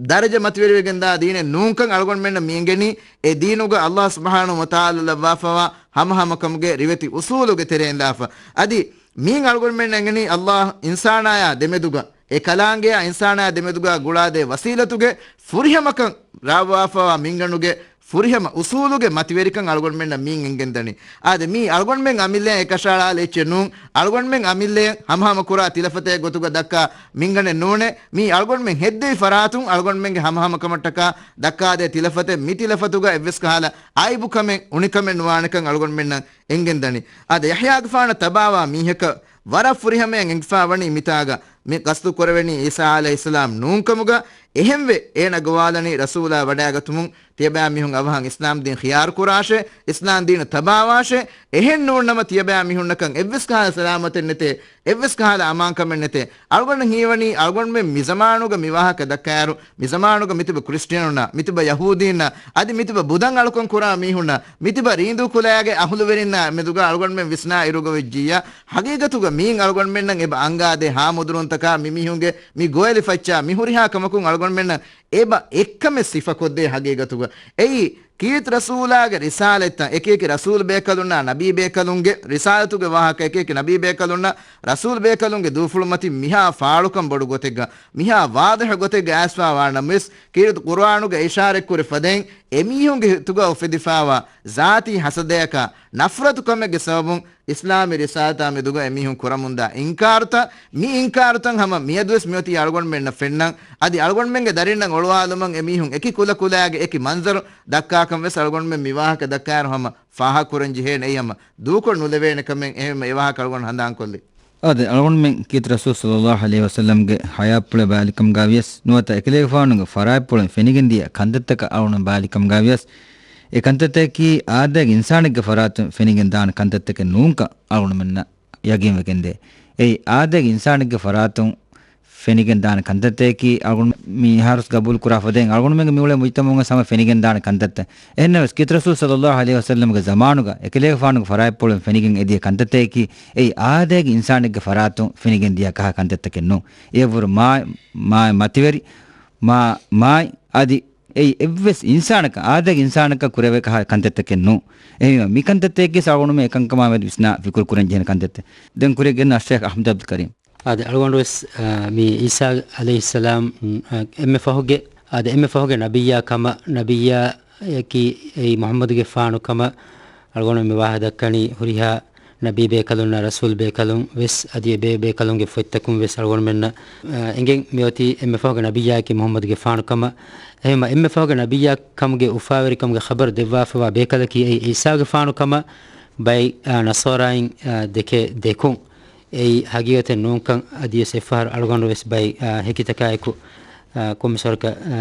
ދަރަޖަ މަތިވެރިވެގެންދާ ދީނެއް ނޫންކަން އަޅުގަނޑުމެންނަށް މިއެނގެނީ، އެ ދީނުގަ ﷲ ސުބްޙާނަހޫ ވަތަޢާލާ ލައްވާފަވާ ހަމަހަމަކަމުގެ ރިވެތި އުޞޫލުގެ ތެރެއިން ލާފަ. އަދި މީން އަޅުގަނޑުމެންނަށް އެނގެނީ، ﷲ އިންސާނާޔާ ދެމެދުގަ، އެ ކަލާނގެޔާ އިންސާނާޔާ ދެމެދުގަ ގުޅާދޭ ވަސީލަތުގެ ފުރިހަމަކަން ރާވާފަވާ މިންގަނޑުގެ ފުރިހަމަ އުސޫލުގެ މަތިވެރިކަން އަޅުގަނޑުމެންނަށް މީން އެނގެންދަނީ. އާދެ، މީ އަޅުގަނޑުމެން އަމިއްލައަށް އެކަށައަޅާލި އެއްޗެއް ނޫން. އަޅުގަނޑުމެން އަމިއްލައަށް ހަމަހަމަ ކުރާ ތިލަފަތެއް ގޮތުގަ ދައްކާ މިންގަނޑެއް ނޫނޭ. މީ އަޅުގަނޑުމެން ހެއްދެވި ފަރާތުން އަޅުގަނޑުމެންގެ ހަމަހަމަކަމަށްޓަކާ ދައްކާދޭ ތިލަފަތެއް. މި ތިލަފަތުގަ އެއްވެސް ކަހަލަ އައިބުކަމެއް އުނިކަމެއް ނުވާނެކަން އަޅުގަނޑުމެންނަށް އެނގެންދަނީ. އާދެ، ޔަޙްޔާގެފާނަށް ތަބާވާ މީހަކަށް ވަރަށް ފުރިހަމައިން އެނގިފާވަނީ މިތާގަ މި ގަސްދު ކުރެވެނީ ޢީސާ ޢަލައިހިއްސަލާމް ނޫންކަމުގަ. އެހެންވެ، އޭނަ ގޮވާލަނީ ރަސޫލާ ވަޑައިގަތުމުން ތިޔަބައިމީހުން އަވަހަށް އިސްލާމް ދީން ޚިޔާރު ކުރާށޭ، އިސްލާމް ދީނަށް ތަބާވާށޭ. އެހެން ނޫންނަމަ ތިޔަބައިމީހުންނަކަށް އެއްވެސް ކަހަލަ ސަލާމަތެއް ނެތޭ، އެއްވެސް ކަހަލަ އަމާންކަމެއް ނެތޭ. އަޅުގަނޑަށް ހީވަނީ، އަޅުގަނޑުމެން މި ޒަމާނުގަ މި ވާހަކަ ދައްކާއިރު، މި ޒަމާނުގަ މިތިބަ ކްރިސްޓިއަނުންނާ، މިތިބަ ޔަހޫދީންނާ، އަދި މިތިބަ ބުދަށް އަޅުކަން ކުރާ މީހުންނާ، މިތިބަ ރީނދޫ ކުލައިގެ އަހުލުވެރިންނާ މެދުގަ އަޅުގަނޑުމެން ވިސްނާ އިރުގަ ވެއްޖިއްޔާ، ހަގީގަތުގަ މީން އަޅުގަނޑުމެންނަށް އެބަ އަންގާދޭ ހާމުދުރުންތަކާ، މި މީހުންގެ މި ގޮވެލި ފައްޗާ، މި ހުރިހާ ކަމަކުން އަޅުގަނޑުމެންނަށް އެބަ އެއްކަމެއް ސިފަކޮށްދޭ ހަގީގަތުގަ. އެއީ، ކީރިތި ރަސޫލާގެ ރިސާލަތްތައް، އެކިއެކި ރަސޫލް ބޭކަލުންނާ ނަބީ ބޭކަލުންގެ ރިސާލަތުގެ ވާހަކަ، އެކިއެކި ނަބީ ބޭކަލުންނަށް ރަސޫލް ބޭކަލުންގެ ދޫފުޅުމަތިން މިހާ ފާޅުކަން ބޮޑު ގޮތެއްގަ، މިހާ ވާޟިޙު ގޮތެއްގަ އައިސްފާވާނަމަވެސް، ކީރިތި ޤުރުއާނުގަ އިޝާރަތްކުރި ފަދައިން، އެމީހުންގެ ހިތުގަ އުފެދިފާވާ ޒާތީ ހަސަދަޔަކާ، ނަފްރަތު ކަމެއްގެ ސަބަބުން، އިސްލާމީ ރިސާލަތާ މެދުގަ އެމީހުން ކުރަމުންދާ އިންކާރުތައް، މި އިންކާރުތައް ހަމަ މިއަދުވެސް މިއޮތީ އަޅުގަނޑުމެންނަށް ފެންނަން. އަދި އަޅުގަނޑުމެންގެ ދަރިންނަށް އޮޅުވާލުމަށް އެމީހުން އެކި ކުލަކުލައިގެ އެކި މަންޒަރު ދައްކާކަން ވެސް އަޅުގަނޑުމެން މި ވާހަކަ ދައްކާއިރު ހަމަ ފާހަގަކުރަން ޖެހޭނެ. އެއީ ހަމަ ދޫކޮށް ނުލެވޭނެ ކަމެއް. އެހެންވެ އެ ވާހަކަ އަޅުގަނޑު ހަނދާންކޮށްލީ. އާދެ، އަޅުގަނޑުމެން ކީރިތި ރަސޫލު ޞައްލައްލާހު ޢަލައިހި ވަސައްލަމްގެ ޙަޔާތްޕުޅެއް ބައިވެރިކަމުގަ ވިޔަސް ނުވަތަ އެކަލޭގެފާނުގެ ފަރާތްޕުޅުން ފެނިގެންދިޔަ ކަންތައްތަކަށް އަޅުގަނޑުމެން ބައިވެރިކަމުގަ ވިޔަސް، އެ ކަންތައްތަކަކީ އާދައިގެ އިންސާނެއްގެ ފަރާތުން ފެނިގެން ދާނެ ކަންތައްތަކެއް ނޫންކަން އަޅުގަނޑުމެންނަށް ޔަގީންވެގެންދޭ. އެއީ، އާދައިގެ އިންސާނެއްގެ ފަރާތުން ފެނިގެން ދާނެ ކަންތައްތަކަކީ އަޅުގަނޑު މިހާރުސް ގަބޫލު ކުރާ ފަދައިން އަޅުގަނޑުމެންގެ މިއުޅޭ މުޖްތަމަޢުގަ ހަމަ ފެނިގެން ދާނެ ކަންތައްތައް. އެހެންނަމަވެސް، ކީރިތި ރަސޫލު ޞައްލައްލާހު ޢަލައިހި ވަސައްލަމްގެ ޒަމާނުގަ އެކަލޭގެފާނުގެ ފަރާތްޕުޅުން ފެނިގެން އެދިޔަ ކަންތައްތަކަކީ، އެއީ އާދައިގެ އިންސާނެއްގެ ފަރާތުން ފެނިގެން ދިޔަ ކަހަލަ ކަންތައްތަކެއް ނޫން. އެއަށްވުރެ މާ، މާ މަތިވެރި، މާ، މާތް އަދި އެއީ އެއްވެސް އިންސާނަކަށް، އާދައިގެ އިންސާނަކަށް ކުރެވޭ ކަހަލަ ކަންތައްތަކެއް ނޫން. އެހެންވީމަ، މި ކަންތައްތަކެއްގެ އަޅުގަނޑުމެން އެކަންކަމާ މެދު ވިސްނާ ފިކުރު ކުރަން ޖެހޭނެ ކަންތައްތައް. ދެން ކުރިއަށް ގެންނަ އައްޝައިޚް އަޙްމަދު ޢަބްދުލް ކަރީމް. އާދެ، އަޅުގަނޑު ވެސް، އާ، މި ޢީސާ ޢަލައިހިއްސަލާމް، އާ، އެންމެ ފަހުގެ، އާދެ، އެންމެ ފަހުގެ ނަބިއްޔާ ކަމަށް، ނަބިއްޔާއަކީ އެއީ މުޙައްމަދުގެފާނު ކަމަށް އަޅުގަނޑު މި ވާހަކަ ދައްކަނީ ހުރިހާ ނަބީ ބޭކަލުންނަށް، ރަސޫލް ބޭކަލުން ވެސް އަދި އެބޭ ބޭކަލުންގެ ފޮތްތަކުން ވެސް އަޅުގަނޑުމެންނަށް، އާ، އެނގެން މިއޮތީ އެންމެ ފަހުގެ ނަބިއްޔާއަކީ މުޙައްމަދުގެފާނު ކަމަށް. އެހެންވީމަ އެންމެ ފަހުގެ ނަބިއްޔާ ކަމުގެ އުފާވެރިކަމުގެ ޚަބަރު ދެއްވާފަވާ ބޭކަލަކީ އެއީ ޢީސާގެފާނު ކަމަށް ބައެއް، އާ، ނަޞާރާއިން، އާ، ދެކޭ ދެކުން. އެއީ ހަގީގަތެއް ނޫންކަން އަދިވެސް އެއްފަހަރު އަޅުގަނޑު ވެސް ބައެއް، އާ، ހެކިތަކާއެކު، އާ، ކޮންމެސް ވަރަކަށް، އާ،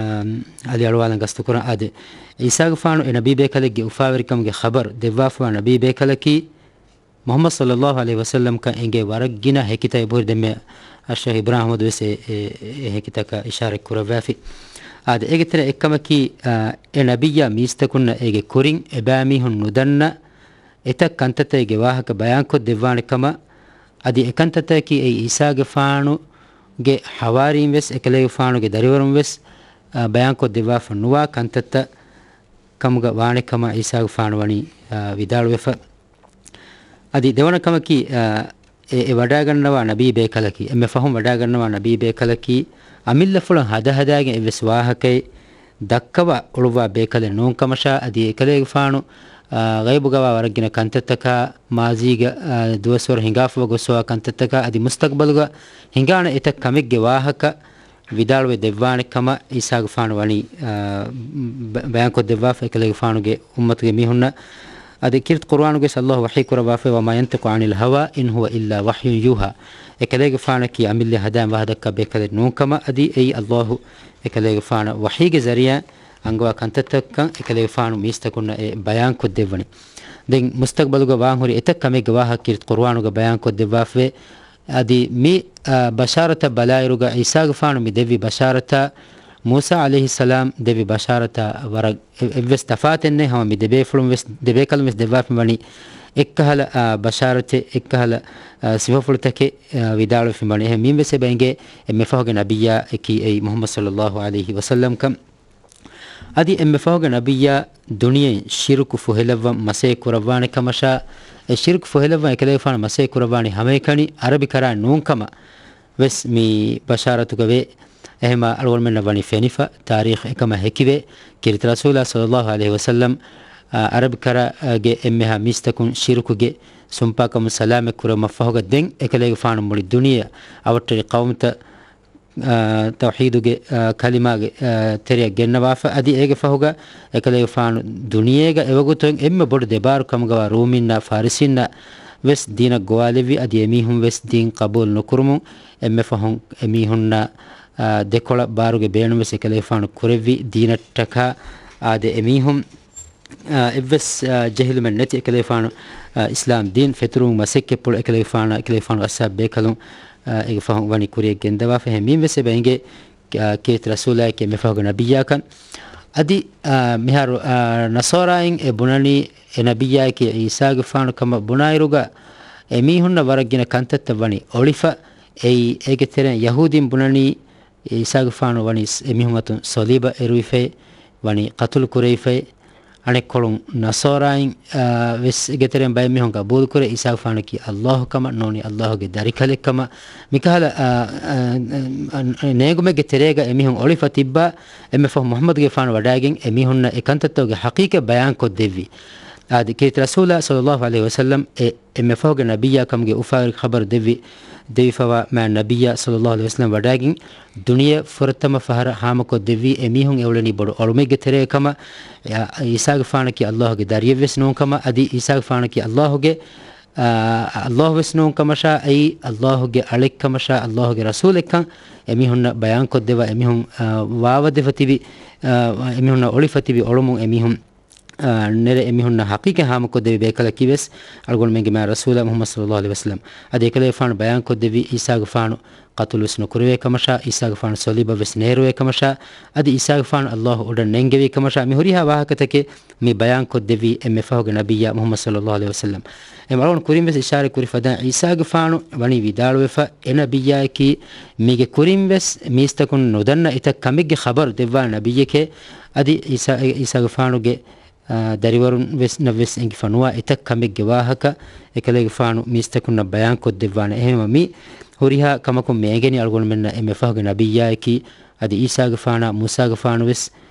އަލި އަޅުވާލަން ގަސްތުކުރަން. އާދެ، އީސާގެފާނު އެ ނަބީބޭކަލެއްގެ އުފާވެރިކަމުގެ ޚަބަރު ދެއްވާފަވާ ނަބީބޭކަލަކީ، މުޙައްމަދު ޞައްލައްލާހު ޢަލައިހި ވަސައްލަމަކަށް އެނގޭ ވަރަށް ގިނަ ހެކިތައް އެބަހުރި. ދެންމެ އައްޝައިޚް އިބްރާހިމް އަޙްމަދު ވެސް އެ، އެ، އެ ހެކިތަކަށް އިޝާރަތް ކުރައްވާފި. އާދެ، އޭގެ ތެރެއަށް އެއްކަމަކީ، އާ، އެ ނަބިއްޔާ މީސްތަކުންނަށް އޭގެ ކުރިން އެބައިމީހުން ނުދަންނަ އެތައް ކަންތައްތަކެއްގެ ވާހަކަ ބަޔާންކޮށްދެއްވާނެ ކަމަށް، އަދި އެކަންތައްތަކަކީ އެއީ އީސާގެފާނުގެ ހަވާރީން ވެސް އެކަލޭގެފާނުގެ ދަރިވަރުން ވެސް، އާ، ބަޔާންކޮށްދެއްވާފަ ނުވާ ކަންތައްތައް ކަމުގަ ވާނެ ކަމަށް އީސާގެފާނު ވަނީ، އާ، ވިދާޅުވެފަ. އަދި ދެވަނަ ކަމަކީ، އާ، އެ، އެ ވަޑައިގަންނަވާ ނަބީ ބޭކަލަކީ، އެންމެ ފަހުން ވަޑައިގަންނަވާ ނަބީ ބޭކަލަކީ، އަމިއްލަފުޅަށް ހަދަހަދާގެން އެއްވެސް ވާހަކައެއް ދައްކަވާ އުޅުއްވާ ބޭކަލެއް ނޫން ކަމަށާ، އަދި އެކަލޭގެފާނު، އާ، ޣައިބުގަވާ ވަރަށްގިނަ ކަންތައްތަކާ، މާޒީގަ، އާ، ދުވަސްވަރު ހިނގާފަވަ ގޮސްވާ ކަންތައްތަކާ، އަދި މުސްތަޤްބަލުގަ ހިނގާނެ އެތައް ކަމެއްގެ ވާހަކަ ވިދާޅުވެ ދެއްވާނެ ކަމަށް އީސާގެފާނު ވަނީ، އާ، ބަ-، ބަޔާންކޮށްދެއްވާފަ އެކަލޭގެފާނުގެ އުއްމަތުގެ މީހުންނަށް. އަދި ކީރިތި ޤުރުއާނުގެ ވެސް ﷲ ވަޙީ ކުރައްވާފައި، "وما ينطق عن الهوى إن هو إلا وحي يوحى." އެކަލޭގެފާނަކީ އަމިއްލަ ހަދާން ވާހަކަ ދައްކާ ބޭކަލެއް ނޫން ކަމަށް، އަދި އެއީ ﷲ އެކަލޭގެފާނަށް ވަޙީގެ ޒަރީޢާ އަންގަވާ ކަންތައްތަކަކަށް އެކަލޭގެފާނު މީސްތަކުންނަށް އެ ބަޔާންކޮށްދެއްވަނީ. ދެން މުސްތަޤްބަލުގަ ވާންހުރި އެތައް ކަމެއްގެ ވާހަކަ ކީރިތި ޤުރުއާނުގަ ބަޔާންކޮށްދެއްވާފަވޭ. އަދި މި، އާ، ބަޝާރަތަށް ބަލާއިރުގަ އީސާގެފާނު މި ދެއްވި ބަޝާރަތާ، މޫސާ ޢަލައިހިއްސަލާމް ދެއްވި ބަޝާރަތާ ވަރަށް އެ-، އެއްވެސް ތަފާތެއް ނެތް. ހަމަ މި ދެބޭފުޅުން ވެސް، ދެބޭކަލުން ވެސް ދެއްވާފަ ވަނީ އެއްކަހަލަ، އާ، ބަޝާރަތެއް، އެއްކަހަލަ، އާ، ސިފަފުޅުތަކެއް، އާ، ވިދާޅުވެފަ ވަނީ. އެހެން މިއިން ވެސް އެބަ އެނގޭ އެންމެ ފަހުގެ ނަބިއްޔާ އެކީ އެއީ މުޙައްމަދު ޞައްލައްލާހު ޢަލައިހި ވަސައްލަމް ކަން. އަދި އެންމެ ފަހުގެ ނަބިއްޔާ ދުނިޔެއިން ޝިރުކު ފުހެލައްވަން މަސައްކަތް ކުރައްވާނެ ކަމަށާ، އެ ޝިރުކު ފުހެލައްވަން އެކަލޭގެފާނު މަސައްކަތް ކުރައްވާނީ ހަމައެކަނި ޢަރަބި ކަރާ ނޫން ކަމަށް ވެސް މި ބަޝާރަތުގަ ވޭ. އެހެމާ އަޅުގަނޑުމެންނަށް ވަނީ ފެނިފަ، ތާރީޚް އެކަމަށް ހެކިވޭ. ކީރިތި ރަސޫލާ ޞައްލައްލާހު ޢަލައިހި ވަސައްލަމް، އާ، ޢަރަބި ކަރާގެ އެންމެހާ މީސްތަކުން ޝިރުކުގެ ސުންޕާކަމުން ސަލާމަތް ކުރެވުމަށް ފަހުގަ ދެން އެކަލޭގެފާނު މުޅި ދުނިޔެއަށް އަވަށްޓެރި ޤައުމުތައް އާ، ތައުޙީދުގެ، އާ، ކަލިމާގެ، އާ، ތެރެއަށް ގެންނަވާފަ. އަދި އޭގެ ފަހުގަ އެކަލޭގެފާނު ދުނިޔޭގަ އެވަގުތު އެންމެ ބޮޑު ދެބާރު ކަމުގަވާ ރޫމީންނާ ފާރިސީންނާ ވެސް ދީނަށް ގޮވާލެއްވި. އަދި އެމީހުން ވެސް ދީން ޤަބޫލު ނުކުރުމުން އެންމެ ފަހުން އެމީހުންނާ، އާ، ދެކޮޅަށް ބާރުގެ ބޭނުން ވެސް އެކަލޭގެފާނު ކުރެއްވި ދީނަށްޓަކާ. އާދެ، އެމީހުން އާ، އެއްވެސް، އާ، ޖެހިލުމެއް ނެތި އެކަލޭގެފާނު، އާ، އިސްލާމް ދީން ފެތުރުމުގެ މަސައްކަތްޕުޅު އެކަލޭގެފާނާ، އެކަލޭގެފާނުގެ އަޞްޙާބު ބޭކަލުން، އާ، އޭގެ ފަހުން ވަނީ ކުރިޔަށް ގެންދަވާފަ. އެހެން މިއިން ވެސް އެބަ އެނގޭ، އާ، ކީރިތި ރަސޫލާއެކޭ އެންމެ ފަހުގެ ނަބިއްޔާކަން. އަދި، އާ، މިހާރު، އާ، ނަޞާރާއިން އެ ބުނަނީ އެ ނަބިއްޔާއެކޭ ޢީސާގެފާނު ކަމަށް ބުނާއިރުގަ، އެމީހުންނަށް ވަރަށް ގިނަ ކަންތައްތައް ވަނީ އޮޅިފަ. އެއީ، އޭގެ ތެރެއިން ޔަހޫދީން ބުނަނީ، ޢީސާގެފާނު ވަނީ އެމީހުން އަތުން ޞަލީބަށް އެރުވިފައި، ވަނީ ޤަތުލު ކުރެވިފައި. އަނެއްކޮޅުން ނަޞާރާއިން، އާ، ވެސް އޭގެ ތެރެއިން ބައެއް މީހުން ގަބޫލުކުރޭ ޢީސާގެފާނަކީ ﷲ ކަމަށް، ނޫނީ ﷲ ގެ ދަރިކަލެއް ކަމަށް. މިކަހަލަ، އާ، އާ، އާ، ނޭނގުމެއްގެ ތެރޭގަ އެމީހުން އޮޅިފަ ތިއްބާ، އެންމެ ފަހު މުޙައްމަދުގެފާނު ވަޑައިގެން އެމީހުންނަށް އެ ކަންތައްތަކުގެ ޙަޤީޤަތް ބަޔާންކޮށްދެއްވި. އާދެ، ކީރިތި ރަސޫލާ ޞައްލައްލާހު ޢަލައިހި ވަސައްލަމް އެ އެންމެ ފަހުގެ ނަބިއްޔާ ކަމުގެ އުފާވެރި ޚަބަރު ދެއްވި، ދެވިފަވާ މާތް ނަބިއްޔާ ޞައްލައްލާހު ޢަލައިހި ވަސައްލަމް ވަޑައިގެން ދުނިޔެ ފުރަތަމަ ފަހަރަށް ހާމަކޮށްދެއްވީ އެމީހުން އެއުޅެނީ ބޮޑު އޮޅުމެއްގެ ތެރޭ ކަމަށް، އަ، ޢީސާގެފާނަކީ ﷲ ގެ ދަރިއެއްވެސް ނޫން ކަމަށް، އަދި ޢީސާގެފާނަކީ ﷲ ގެ، އާ، ﷲ ވެސް ނޫން ކަމަށާ، އެއީ ﷲ ގެ އަޅެއް ކަމަށާ، ﷲ ގެ ރަސޫލެއްކަން އެމީހުންނަށް ބަޔާންކޮށްދެއްވާ، އެމީހުން، އާ، ވާވަދެފަ ތިބި، އާ، އެމީހުންނަށް އޮޅިފަ ތިބި އޮޅުމުން އެމީހުން އާ، ނެރެ އެމީހުންނަށް ޙަޤީޤަތް ހާމަކޮށްދެވި ބޭކަލަކީ ވެސް އަޅުގަނޑުމެންގެ މާތް ރަސޫލާ މުޙައްމަދު ޞައްލައްލާހު ޢަލައިހި ވަސައްލަމް. އަދި އެކަލޭގެފާނު ބަޔާންކޮށްދެއްވި ޢީސާގެފާނު ޤަތުލުވެސް ނުކުރެވޭ ކަމަށާ، ޢީސާގެފާނު ޞަލީބަށްވެސް ނޭރުވޭ ކަމަށާ، އަދި ޢީސާގެފާނު ﷲ އުޑަށް ނެންގެވީ ކަމަށާ، މި ހުރިހާ ވާހަކަތަކެއް މި ބަޔާންކޮށްދެއްވީ އެންމެ ފަހުގެ ނަބިއްޔާ މުޙައްމަދު ޞައްލައްލާހު ޢަލައިހި ވަސައްލަމް. އެ އަޅުގަނޑު ކުރިން ވެސް އިޝާރަތް ކުރި ފަދައިން ޢީސާގެފާނު ވަނީ ވިދާޅުވެފަ، އެ ނަބިއްޔާއަކީ މީގެ ކުރިން ވެސް މީސްތަކުން ނުދަންނަ އެތައް ކަމެއްގެ ޚަބަރު ދެއްވާ ނަބިއްޔެކޭ. އަދި ޢީސާ، ޢީސާގެފާނުގެ އާ، ދަރިވަރުން ވެސް ނަށް ވެސް އެނގިފަ ނުވާ އެތައް ކަމެއްގެ ވާހަކަ އެކަލޭގެފާނު މީސްތަކުންނަށް ބަޔާންކޮށްދެއްވާނެ. އެހެންވީމަ މި ހުރިހާ ކަމަކުން މި އެނގެނީ އަޅުގަނޑުމެންނަށް އެންމެ ފަހުގެ ނަބިއްޔާއަކީ އަދި ޢީސާގެފާނާ މޫސާގެފާނު ވެސް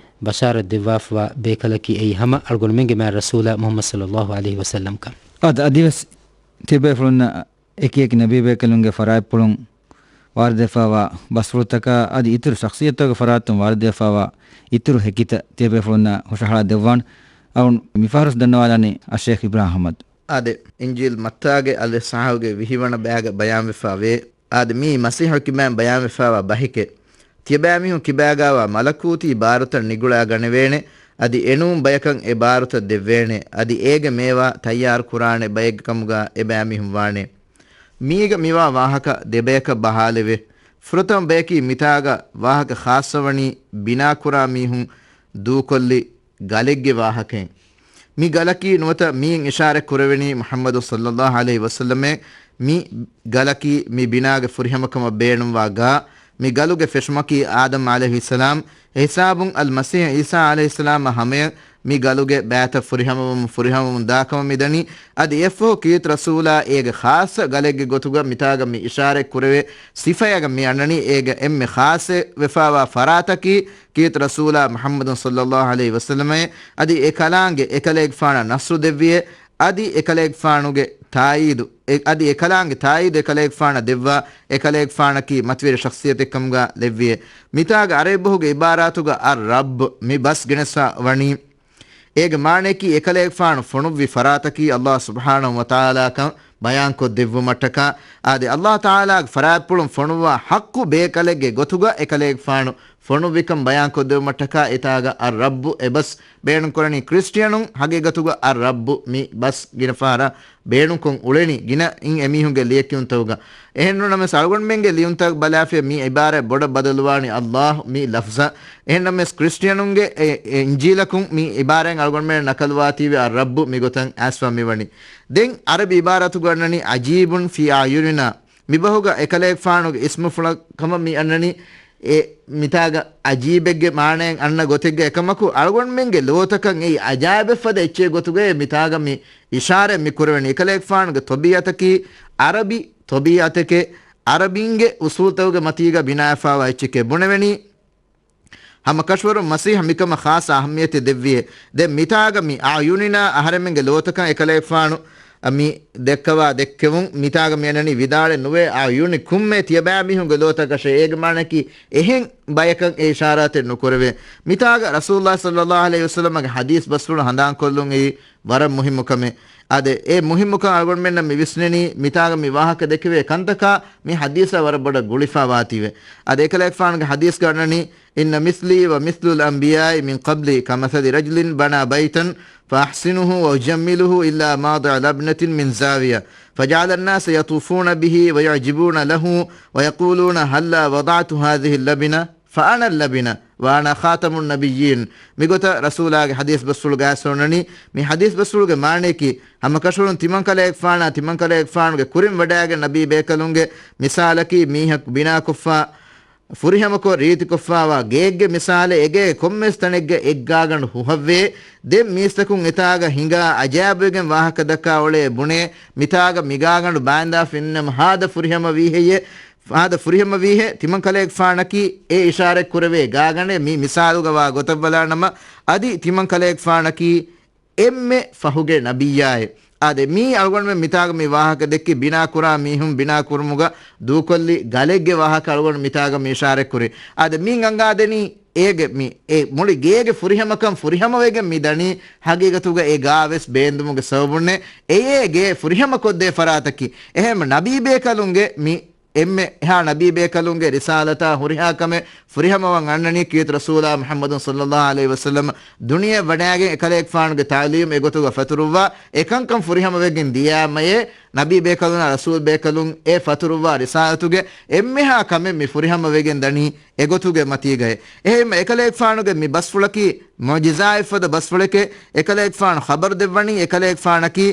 ބަޝާރަތް ދެއްވާފަވާ ބޭކަލަކީ އެއީ ހަމަ އަޅުގަނޑުމެންގެ މާތް ރަސޫލާ މުޙައްމަދު ޞައްލައްލާހު ޢަލައިހި ވަސައްލަމް ކަން. އާދެ، އަދިވެސް ތިބޭފުޅުންނަށް އެކިއެކި ނަބީބޭކަލުންގެ ފަރާތްޕުޅުން ވާރިދުވެފައިވާ ބަސްފުޅުތަކާ އަދި އިތުރު ޝަޚްޞިއްޔަތުތަކުގެ ފަރާތުން ވާރިދުވެފައިވާ އިތުރު ހެކިތައް ތިޔަބޭފުޅުންނަށް ހުށަހަޅާ ދެއްވާން. އަޅުން މިފަހަރުސް ދަންނަވާލާނީ އައްޝައިޚް އިބްރާހިމް އަޙްމަދު. އާދެ، އިންޖީލް މައްތާގެ އަލިފް ޞަޙިޙުގެ ވިހިވަނަ ބަޔާގަ ބަޔާންވެފައިވޭ. އާދެ، މީ މަސީޙު ކިބައިން ބަޔާންވެފައިވާ ބަހެކޭ. ތިޔަބައިމީހުން ކިބާގާވާ މަލަކޫތީ ބާރުތައް ނިގުޅާ ގަނެވޭނެ، އަދި އެނޫން ބަޔަކަށް އެ ބާރުތައް ދެއްވޭނެ، އަދި އޭގެ މޭވާ ތައްޔާރު ކުރާނެ ބައެއްގެ ކަމުގަ އެބައިމީހުން ވާނެ. މީގަ މިވާ ވާހަކަ ދެބަޔަކަށް ބަހާލެވޭ. ފުރަތަމަ ބަޔަކީ މިތާގަ ވާހަކަ ޚާއްޞަވަނީ ބިނާކުރާ މީހުން ދޫކޮށްލި ގަލެއްގެ ވާހަކައެއް. މި ގަލަކީ ނުވަތަ މިއިން އިޝާރަތް ކުރެވެނީ މުޙައްމަދު ޞައްލައްލާހު ޢަލައިހި ވަސައްލަމެ މި ގަލަކީ މި ބިނާގެ ފުރިހަމަކަމަށް ބޭނުންވާ ގާ. މި ގަލުގެ ފެށުމަކީ އާދަމް ޢަލައިހިއްސަލާމް އެހިސާބުން އަލްމަސީޙް ޢީސާ ޢަލައިހިއްސަލާމާ ހަމަޔަށް މި ގަލުގެ ބައިތައް ފުރިހަމަވަމުން ފުރިހަމަވަމުން ދާކަމަށް މިދަނީ. އަދި އެއަށްފަހު ކީރިތި ރަސޫލާ އޭގެ ޚާއްޞަ ގަލެއްގެ ގޮތުގަ މިތާގަ މި އިޝާރަތް ކުރެވޭ ސިފަޔަގަ މި އަންނަނީ އޭގަ އެންމެ ޚާއްޞަވެފާވާ ފަރާތަކީ ކީރިތި ރަސޫލާ މުޙައްމަދު ޞައްލައްލާހު ޢަލައިހި ވަސައްލަމައޭ. އަދި އެ ކަލާނގެ އެކަލޭގެފާނަށް ނަޞްރު ދެއްވިއޭ. އަދި އެކަލޭގެފާނުގެ ތާއީދު، އެ، އަދި އެކަލާނގެ ތާއީދު އެކަލޭގެފާނަށް ދެއްވާ އެކަލޭގެފާނަކީ މަތިވެރި ޝަޚްޞިއްޔަތެއްކަމުގަ ލެއްވިއޭ. މިތާގަ ޢަރަބި ބަހުގެ ޢިބާރާތުގަ އައްރައްބު މި ބަސް ގެނެސްފަ ވަނީ. އޭގެ މާނަޔަކީ އެކަލޭގެފާނު ފޮނުއްވި ފަރާތަކީ ﷲ ސުބްޙާނަހު ވަތަޢާލާކަން ބަޔާންކޮށްދެއްވުމަށްޓަކާ. އާދެ، ﷲ ތަޢާލާގެ ފަރާތްޕުޅުން ފޮނުއްވާ ޙައްޤު ބޭކަލެއްގެ ގޮތުގަ އެކަލޭގެފާނު ފޮނުއްވިކަން ބަޔާންކޮށްދެއްވުމަށްޓަކާ އެތާގަ އައްރައްބު އެބަސް ބޭނުންކުރަނީ. ކްރިސްޓިއަނުން ހަގީގަތުގަ އައްރައްބު މި ބަސް ގިނަ ފަހަރަށް ބޭނުންކޮށް އުޅެނީ ގިނައިން އެމީހުންގެ ލިޔެކިޔުންތަކުގަ. އެހެންނޫނަމަވެސް އަޅުގަނޑުމެންގެ ލިޔުންތައް ބަލާފިޔަ މި ޢިބާރާތް ބޮޑަށް ބަދަލުވާނީ ﷲ މި ލަފްޒަށް. އެހެންނަމަވެސް ކްރިސްޓިއަނުންގެ އެ، އެ އިންޖީލަކުން މި ޢިބާރާތް އަޅުގަނޑުމެން ނަކަލުވާތީވެ އައްރައްބު މިގޮތަށް އައިސްފަ މިވަނީ. ދެން ޢަރަބި ޢިބާރާތުގަ އަންނަނީ ޢަޖީބުން ފީ އަޢްޔުނިނާ. މިބަހުގަ އެކަލޭގެފާނުގެ އިސްމުފުޅަށް ކަމަށް މި އަންނަނީ އެ މިތާގަ ޢަޖީބެއްގެ މާނައެއް އަންނަ ގޮތެއްގަ އެކަމަކު އަޅުގަނޑުމެންގެ ލޯތަކަށް އެއީ ޢަޖާއިބެއްފަދަ އެއްޗެއް ގޮތުގައޭ މިތާގަ މި އިޝާރަތް މި ކުރެވެނީ. އެކަލޭގެފާނުގެ ޠަބީޢަތަކީ ޢަރަބި ޠަބީޢަތެކޭ، ޢަރަބީންގެ އުޞޫލުތަކުގެ މަތީގަ ބިނާވެފާވާ އެއްޗެކޭ ބުނެވެނީ. ހަމަކަށަވަރުން މަސީޙަށް މިކަމަށް ޚާއްޞަ އަހައްމިއްޔަތެއް ދެއްވިއޭ. ދެން މިތާގަ މި އަޢްޔުނިނާ އަހަރެމެންގެ ލޯތަކަށް އެކަލޭގެފާނު މި ދެއްކަވާ ދެއްކެވުން، މިތާގަ މި އަންނަނީ ވިދާޅެއް ނުވޭ އަޢްޔުނިކުމް އޭ ތިޔަބައިމީހުންގެ ލޯތަކަށޭ. އޭގެ މާނައަކީ އެހެން ބަޔަކަށް އެ އިޝާރާތެއް ނުކުރެވޭ. މިތާގަ ރަސޫލުﷲ ޞައްލައްލާހު ޢަލައިހި ވަސައްލަމަގެ ޙަދީޘް ބަސްފުޅު ހަނދާންކޮށްލުން އެއީ ވަރަށް މުހިއްމު ކަމެއް. އާދެ، އެ މުހިއްމުކަން އަޅުގަނޑުމެންނަށް މި ވިސްނެނީ މިތާގަ މި ވާހަކަ ދެކެވޭ ކަންތަކާ މި ޙަދީޘާ ވަރަށް ބޮޑަށް ގުޅިފާ ވާތީވެ. އާދެ، އެކަލޭގެފާނުގެ ޙަދީޘްގަ އަންނަނީ، إن مثلي ومثل الأنبياء من قبلي كمثل رجل بنى بيتا فأحسنه وأجمله إلا موضع لبنة من زاوية فجعل الناس يطوفون به ويعجبون له ويقولون هلا وضعت هذه اللبنة فأنا اللبنة وأنا خاتم النبيين. މިގޮތަށް ރަސޫލާގެ ޙަދީޘް ބަސްފުޅުގައި އޮންނަނީ. މި ޙަދީޘް ބަސްފުޅުގެ މާނަޔަކީ، ހަމަކަށަވަރުން ތިމަންކަލޭގެފާނާ ތިމަންކަލޭގެފާނުގެ ކުރިން ވަޑައިގެން ނަބީ ބޭކަލުންގެ މިސާލަކީ މީހަކު ބިނާކޮށްފާ، ފުރިހަމަކޮށް ރީތިކޮށްފާވާ ގެއެއްގެ މިސާލެއް. އެގޭ ކޮންމެސް ތަނެއްގަ އެއްގާގަނޑު ހުހަށްވޭ. ދެން މީސްތަކުން އެތާގަ ހިނގާ އަޖައިބުވެގެން ވާހަކަ ދައްކާ އުޅޭ ބުނޭ، މިތާގަ މިގާގަނޑު ބާއިންދާފަ އިންނަމަ ހާދަ ފުރިހަމަވީހެއްޔޭ؟ ހާދަ ފުރިހަމަވީހޭ؟ ތިމަންކަލޭގެފާނަކީ އެ އިޝާރަތް ކުރެވޭ ގާގަނޑެއް. މި މިސާލުގަ ވާ ގޮތަށް ބަލާނަމަ، އަދި ތިމަންކަލޭގެފާނަކީ އެންމެ ފަހުގެ ނަބިއްޔާއޭ. އާދެ، މީ އަޅުގަނޑުމެން މިތާގަ މި ވާހަކަ ދެއްކި ބިނާ ކުރާ މީހުން ބިނާ ކުރުމުގަ ދޫކޮށްލި ގަލެއްގެ ވާހަކަ އަޅުގަނޑު މިތާގަ މި އިޝާރަތް ކުރީ. އާދެ، މި އަނގާދެނީ އޭގެ މި އެ މުޅި ގޭގެ ފުރިހަމަކަން ފުރިހަމަވެގެން މި ދަނީ ހަގީގަތުގަ އެ ގާވެސް ބޭންދުމުގެ ސަބަބުންނޭ. އެއޭ ގޭ ފުރިހަމަކޮށްދޭ ފަރާތަކީ. އެހެން ނަބީ ބޭކަލުންގެ މި އެންމެ އެހާ ނަބީ ބޭކަލުންގެ ރިސާލަތާ ހުރިހާ ކަމެއް ފުރިހަމަވަން އަންނަނީ ކީރިތި ރަސޫލާ މުޙައްމަދު ޞައްލައްލާހު ޢަލައިހި ވަސައްލަމަ ދުނިޔެ ވަޑައިގެން އެކަލޭގެފާނުގެ ތަޢުލީމް އެގޮތުގަ ފަތުރުއްވާ އެކަންކަން ފުރިހަމަވެގެން ދިޔާމަޔޭ. ނަބީ ބޭކަލުންނާ ރަސޫލް ބޭކަލުން އެ ފަތުރުއްވާ ރިސާލަތުގެ އެންމެހާ ކަމެއް މި ފުރިހަމަވެގެން ދަނީ އެގޮތުގެ މަތީގައޭ. އެހެންމަ އެކަލޭގެފާނުގެ މި ބަސްފުޅަކީ މުޢުޖިޒާއެއްފަދަ ބަސްފުޅެކޭ. އެކަލޭގެފާނު ޚަބަރު ދެއްވަނީ އެކަލޭގެފާނަކީ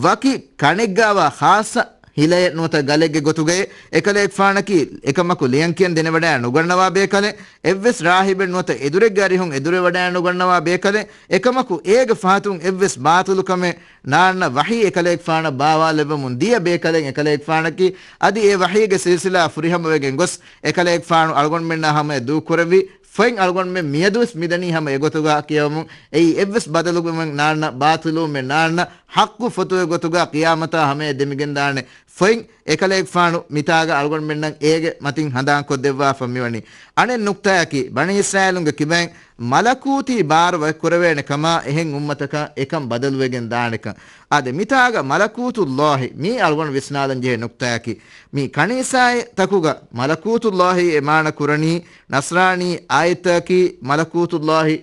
ވަކި ކަނެއްގާވާ ޚާއްޞަ ހިލައެއް ނުވަތަ ގަލެއްގެ ގޮތުގައޭ. އެކަލޭގެފާނަކީ އެކަމަކު ލިޔަންކިޔަން ދެނެވަޑައި ނުގަންނަވާ ބޭކަލެއް. އެއްވެސް ރާހިބެއް ނުވަތަ އެދުރެއްގެ އަރިހުން އެދުރެވަޑައި ނުގަންނަވާ ބޭކަލެއް. އެކަމަކު އޭގެ ފަހަތުން އެއްވެސް ބާޠިލު ކަމެއް ނާންނަ ވަޙީ އެކަލޭގެފާނަށް ބާވާލެއްވަމުން ދިޔަ ބޭކަލެއް އެކަލޭގެފާނަކީ. އަދި އެ ވަޙީގެ ސިލްސިލާ ފުރިހަމަވެގެން ގޮސް އެކަލޭގެފާނު އަޅުގަނޑުމެންނާ ހަމަޔަށް ދޫކުރެއްވި ފޮތް އަޅުގަނޑުމެން މިއަދުވެސް މިދަނީ ހަމަ އެގޮތުގަ ކިޔަވަމުން. އެއީ އެއްވެސް ބަދަލުވުމެއް ނާންނަ، ބާޠިލުވުމެއް ނާންނަ، ޙައްޤު ފޮތުގެ ގޮތުގަ ޤިޔާމަތާ ހަމަޔަށް ދެމިގެންދާނެ ފޮތް އެކަލޭގެފާނު މިތާގަ އަޅުގަނޑުމެންނަށް އޭގެ މަތިން ހަނދާންކޮށްދެއްވާފަ މިވަނީ. އަނެއް ނުކްތާއަކީ، ބަނީ އިސްރާއީލުންގެ ކިބައިން މަލަކޫތީ ބާރު ވަކިކުރެވޭނެ ކަމާ އެހެން އުއްމަތަކަށް އެކަން ބަދަލުވެގެން ދާނެކަން. އާދެ، މިތާގަ މަލަކޫތުﷲ މީ އަޅުގަނޑު ވިސްނާލަން ޖެހޭ ނުކްތާއަކީ، މީ ކަނީސާތަކުގަ މަލަކޫތުﷲ އޭ މާނަ ކުރަނީ، ނަޞްރާނީ އާޔަތަކީ މަލަކޫތުﷲ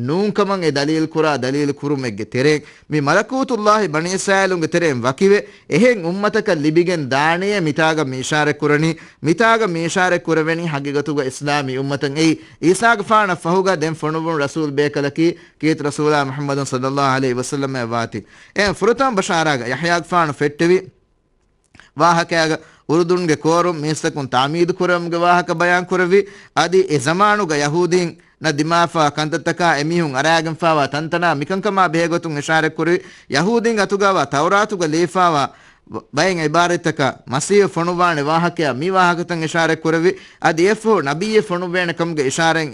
ނޫންކަމަށް އެ ދަލީލު ކުރާ ދަލީލު ކުރުމެއްގެ ތެރެއިން، މި މަލަކޫތުﷲ ބަނީ އިސްރާއީލުންގެ ތެރެއިން ވަކިވެ، އެހެން އުއްމަތަކަށް ލިބިގެން ދާނެޔޭ މިތާގަ މި އިޝާރަތް ކުރަނީ. މިތާގަ މި އިޝާރަތް ކުރެވެނީ ހަގީގަތުގަ އިސްލާމީ އުއްމަތަށް އެއީ، އީސާގެފާނަށް ފަހުގަ ދެން ފޮނުއްވުނު ރަސޫލު ބޭކަލަކީ، ކީރިތި ރަސޫލާ މުޙައްމަދު ޞައްލައްލާހު ޢަލައިހި ވަސައްލަމަށް ވާތީ. އެހެން ފުރަތަމަ ބަޝާރާގަ ޔަޙްޔާގެފާނު ފެއްޓެވި ވާހަކައިގަ، އުރުދުންގެ ކޯރުން މީސްތަކުން ތާމީދު ކުރެވުމުގެ ވާހަކަ ބަޔާން ކުރެއްވި، އަދި އެ ޒަމާނުގަ ޔަހޫދީންނަށް ދިމާވެފަވާ ކަންތައްތަކާ އެމީހުން އަރާގެންފާވާ ތަންތަނާ މިކަންކަމާ ބެހޭގޮތުން އިޝާރަތްކުރި، ޔަހޫދީން އަތުގަވާ ތައުރާތުގަ ލިޔެފާވާ ބައެއް ޢިބާރަތްތަކާ މަސީޙު ފޮނުއްވާނެ ވާހަކަޔާ މި ވާހަކަތައް އިޝާރަތްކުރެއްވި، އަދި އެއަށްފަހު ނަބިއްޔެއް ފޮނުއްވޭނެ ކަމުގެ އިޝާރަތް،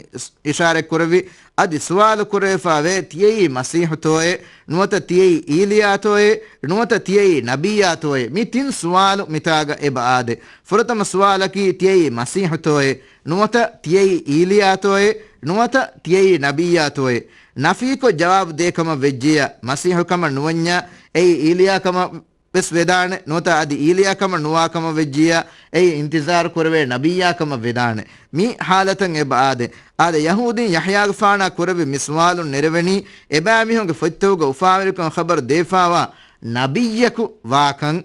އިޝާރަތްކުރެއްވި، އަދި ސުވާލު ކުރެވިފާވޭ، ތިޔައީ މަސީޙުތޯއޭ؟ ނުވަތަ ތިޔައީ އީލިޔާތޯއޭ؟ ނުވަތަ ތިޔައީ ނަބިއްޔާތޯއޭ؟ މި ތިން ސުވާލު މިތާގަ އެބަ އާދޭ. ފުރަތަމަ ސުވާލަކީ، ތިޔައީ މަސީޙުތޯއޭ؟ ނުވަތަ ތިޔައީ އީލިޔާތޯއޭ؟ ނުވަތަ ތިޔައީ ނަބިއްޔާތޯއޭ؟ ނަފީކޮށް ޖަވާބު ދޭ ކަމަށް ވެއްޖިއްޔާ، މަސީޙު ކަމަށް ނުވަންޏާ، އެއީ އީލިޔާ ކަމަށް ވެސް ވެދާނެ، ނުވަތަ އަދި އީލިޔާ ކަމަށް ނުވާ ކަމަށް ވެއްޖިއްޔާ، އެއީ އިންތިޒާރު ކުރެވޭ ނަބިއްޔާ ކަމަށް ވެދާނެ. މި ޙާލަތަށް އެބަ އާދޭ. އާދެ، ޔަހޫދީން ޔަޙްޔާގެފާނާ ކުރެއްވި މި ސުވާލުން ނެރެވެނީ، އެބައިމީހުންގެ ފޮތްތަކުގަ އުފާވެރިކަން ޚަބަރު ދީފާވާ ނަބިއްޔަކު ވާކަން.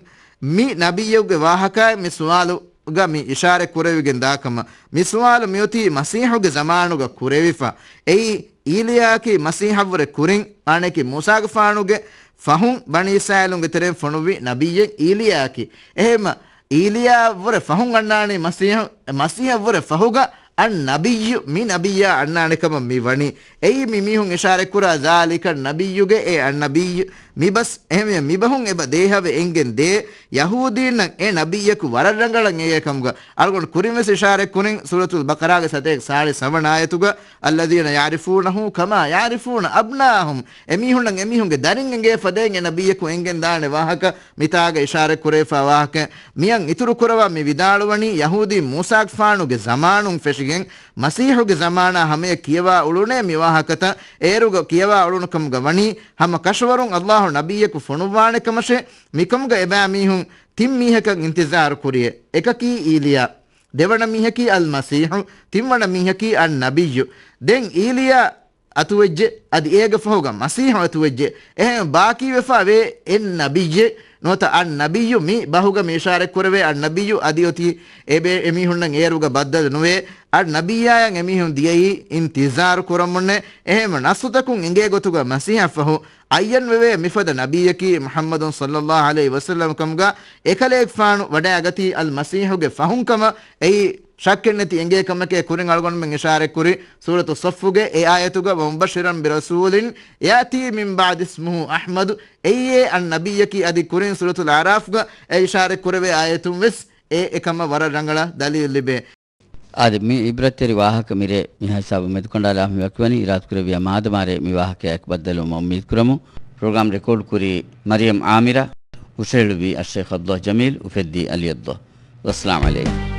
މި ނަބިއްޔަކުގެ ވާހަކައެއް މި ސުވާލުގަ މި އިޝާރަތް ކުރެވިގެން ދާކަމަށް. މި ސުވާލު މިއޮތީ މަސީޙުގެ ޒަމާނުގަ ކުރެވިފަ. އެއީ އީލިޔާއަކީ މަސީޙަށްވުރެ ކުރިން، މާނައަކީ މޫސާގެފާނުގެ ފަހުން ބަނީ އިސްރާއީލުންގެ ތެރެއިން ފޮނުއްވި ނަބިއްޔެއް އީލިޔާއަކީ. އެހެންމަ އީލިޔާއަށްވުރެ ފަހުން އަންނާނީ މަސީޙު، މަސީޙަށްވުރެ ފަހުގަ އައްނަބިއްޔު، މި ނަބިއްޔާ އަންނާނެ ކަމަށް މި ވަނީ. އެއީ މި މީހުން އިޝާރަތްކުރާ ޒާލިކަ ނަބިއްޔުގެ އެ އައްނަބިއްޔު. މިބަސް އެހެންވެ މިބަހުން އެބަ ދޭހަވެ އެނގެން ދޭ ޔަހޫދީންނަށް އެ ނަބިއްޔަކު ވަރަށް ރަނގަޅަށް އެނގޭ ކަމުގަ. އަޅުގަނޑު ކުރިން ވެސް އިޝާރަތް ކުރިން ސޫރަތުލް ބަޤަރާގެ ސަތޭކަ ސާޅީސް ހަވަނަ އާޔަތުގަ، الذين يعرفونه كما يعرفون أبناءهم، އެމީހުންނަށް އެމީހުންގެ ދަރިން އެނގޭ ފަދައިން އެ ނަބިއްޔަކު އެނގެން ދާނެ ވާހަކަ، މިތާގަ އިޝާރަތް ކުރެވިފާ ވާހަކަ. މިއަށް އިތުރު ކުރަވާ މި ވިދާޅުވަނީ ޔަހޫދީން މޫސާގެފާނުގެ ޒަމާނުން ފެށިގެން މަސީޙުގެ ޒަމާނާ ހަމަޔަށް ކިޔަވާ އުޅުނޭ މި ވާހަކަތައް އޭރުގަ ކިޔަވާ އުޅުނު ކަމުގަ ވަނީ، ހަމަ ކަށަވަރުން ﷲ ނަބިއްޔަކު ފޮނުއްވާނެ ކަމަށޭ. މިކަމުގަ އެބައިމީހުން ތިން މީހަކަށް އިންތިޒާރު ކުރިއޭ. އެކަކީ އީލިޔާ، ދެވަނަ މީހަކީ އަލްމަސީޙު، ތިންވަނަ މީހަކީ އައްނަބިއްޔު. ދެން އީލިޔާ އަތުވެއްޖެ، އަދި އޭގެ ފަހުގަ މަސީޙު އަތުވެއްޖެ. އެހެން ބާކީވެފާ ވޭ އެއް ނަބިއްޔެއް، ނުވަތަ އައްނަބިއްޔު. މި ބަހުގަ މި އިޝާރަތް ކުރެވޭ އައްނަބިއްޔު އަދި އޮތީ އެބޭ އެމީހުންނަށް އޭރުގަ ބައްދަލު ނުވޭ. އައްނަބިއްޔާއަށް އެމީހުން ދިޔައީ އިންތިޒާރު ކުރަމުންނޭ. އެހެން ނައްސުތަކުން އެނގޭ ގޮތުގަ މަސީޙަށް ފަހު އައްޔަން ވެވޭ މިފަދަ ނަބިއްޔަކީ މުޙައްމަދު ޞައްލައްލާހު ޢަލައިހި ވަސައްލަމަ ކަމުގަ އެކަލޭގެފާނު ވަޑައިގަތީ އަލްމަސީޙުގެ ފަހުން ކަމަށް. އެއީ ޝައްކެއް ނެތި އެނގޭ ކަމެކޭ. ކުރިން އަޅުގަނޑުމެން އިޝާރަތް ކުރި ސޫރަތު ޞައްފުގެ އެ އާޔަތުގަ، ومبشرا برسول يأتي من بعد اسمه أحمد، އެއީ އެ އައްނަބިއްޔަކީ. އަދި ކުރިން ސޫރަތުލް އަޢްރާފްގަ އެ އިޝާރަތް ކުރެވޭ އާޔަތުން ވެސް އެ އެކަމަށް ވަރަށް ރަނގަޅަށް ދަލީލު ލިބޭ. އާދެ، މި އިބްރަތްތެރި ވާހަކަ މިރޭ މިހާ ހިސާބުން މެދުކަނޑާލާފަ މި ވަކިވަނީ. އިރާދަކުރެއްވިޔާ މާދަމާރޭ މި ވާހަކަޔާއެކު ބައްދަލުވުމަށް އުއްމީދުކުރަމު. ޕްރޮގްރާމް ރެކޯޑް ކުރީ މަރިޔަމް އާމިރާ، ހުށަހެޅުއްވީ އައްޝައިޚް ޢަބްދުﷲ ޖަމީލް، އުފެއްދީ އަލީ ޢަބްދުﷲ. ވައްސަލާމް ޢަލައިކުމް.